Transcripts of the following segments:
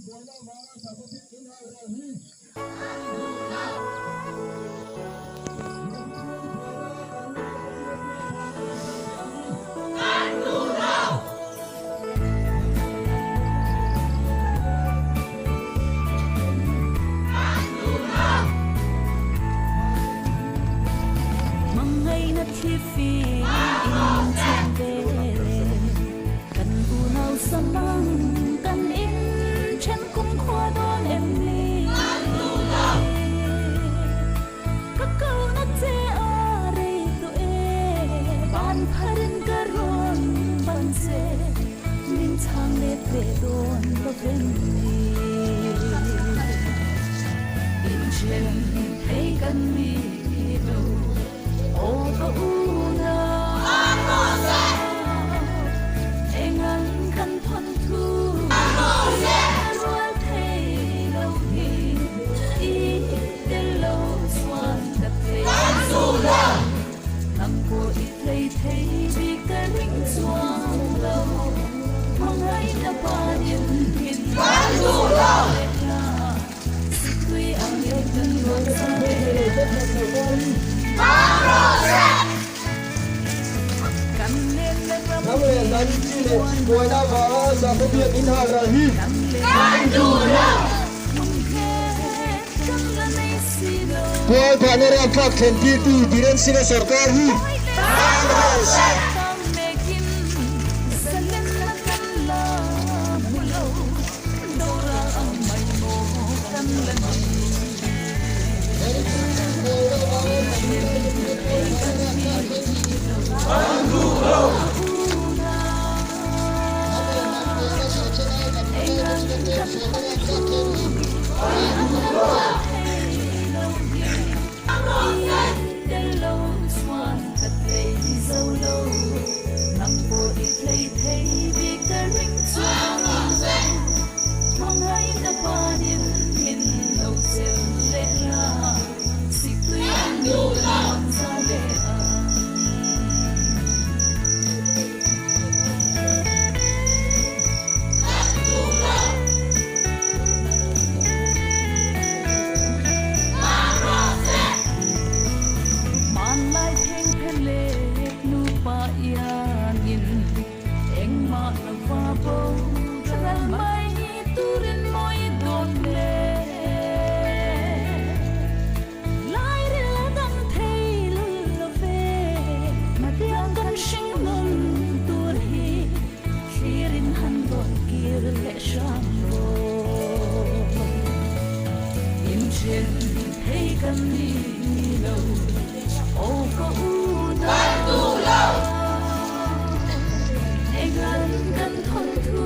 Hmangaihna thli fim in chhun ve le. Kan unau samang kan in then kum khua dawn em ni? Ka kohna che a rei tawh e, ban pharin ka rawn ban che, min chhang let ve dawn lo vem ni? Inthen thei kan ni lo, aw ka una. Engang kan thawn thu rual thei lo hi i tel lo chuan ka tlei lo. Nang pawh i tlei thei bik ka ring chuang lo. Hmangaihna panin min lo leh la. Sikui ang leh kan rawn sa ve. Kan lenna ram Ram leh hnam chi leh chi buaina avanga sakhaw biak in hal ral hi kan duh lo. Kan la nei si lo. Tual thahna rapthlak thlen tirtu Biren Singh-a sorkar hi kan ral se. Hmanlai phengphe leh nupa iangin engmah lova bo ral mai turin mawi dawn hle. Lairil a dang thei lul lo ve, hmatiang kan hring nun tur hi thlirin han dawn kir leh hram rawh. Inthen thei kan ni lo, aw ka u na. Engan kan thawn thu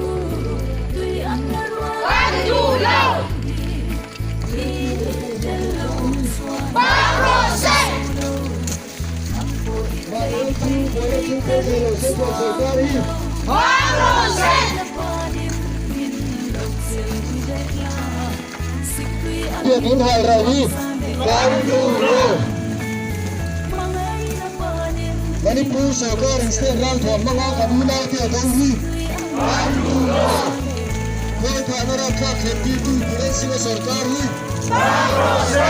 tui ang a rual thei Biak in hal ral hi kan duh lo. Manipur sorkar in state ralthuam hmanga kan unaute a do hi kan duh lo. Khualthahna rapthlak thlen tirtu Biren Singh-a sorkar hi kan rawh se.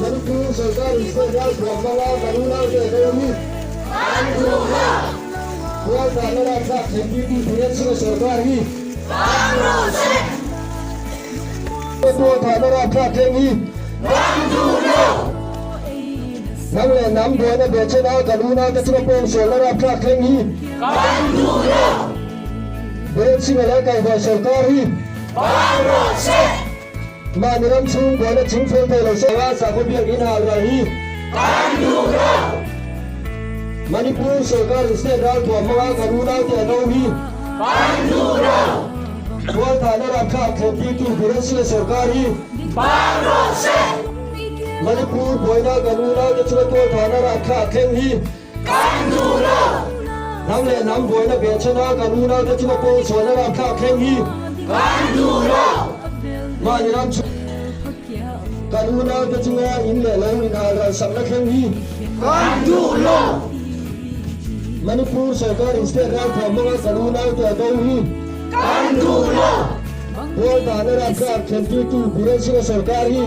Manipur sorkarin state ralthuam hmanga kan unaute a do hi Tualtahna rapthlak thlentirtu Biren Singh-a sorkar hi Tualthahna rapthlak thleng hi Hnam leh hnam buaina behchhen a kan unaute chunga pawngsualna rapthlak thleng hi Biren Singh-a leh kaihhruai sorkar hi Mahni ram chhung buaina ching fel thei lo se a sakhaw biakinn hal ral hi Manipur sorkarin state ralthuam hmanga kan unaute a do hi Tualthahna rapthlak thlentirtu Biren Singh-a sorkar hi Manipur buaina kan unaute chunga tualthahna rapthlak thleng hi Hnam leh hnam buaina behchhen a kan unaute chunga pawngsualna rapthlak thleng hi Mahni ram chhung kan unaute chunga in leh lo inhal ralsakna thleng hi Manipur sorkarin state ralthuam hmanga kan unaute a do hi Tualtahna rapthlak thlentirtu Biren Singh-a sorkar hi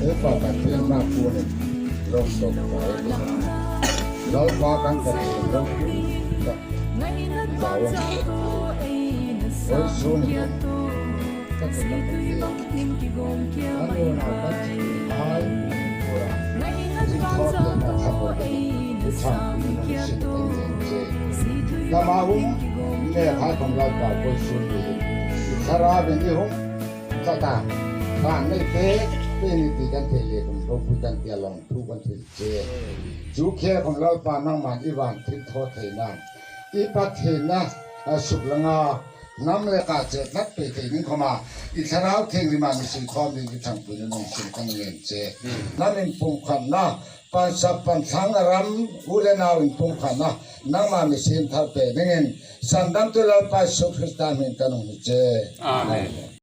He pa Pathian hma puanin lawm tawk fai a ti a. Lalpa kan Pathian ropui tak zau a ni. Vawi chhung hian ka ke ka Pathian kan unau kan chhung ai Manipur-a zingthawh tehna thlamuan te hi thangpui in an sin kan nen che. Lama hum nge Thaithawm Lalpa vawi chhung hi i thlarau in i hum Chutah van nei te te ni tih kan theih leh kum ropui kan tia lawm thu kan hrilh che. Chu khel khawm Lalpa nangman i van thil thaw thei nan i Pathianna suk langa hnam leh kah che tlat peih thei ding khawm a, i thlarau thianghlim ah mihring khawm ding i thangpui na nung sin kan ngen che. Hnam in pumkhatna Pansap panthlang ram u le nau in pumkhatna nangmah mihring thar pe dingin Sandamtu Lalpa Jesuh Krista hmin kan um hi che. Amen.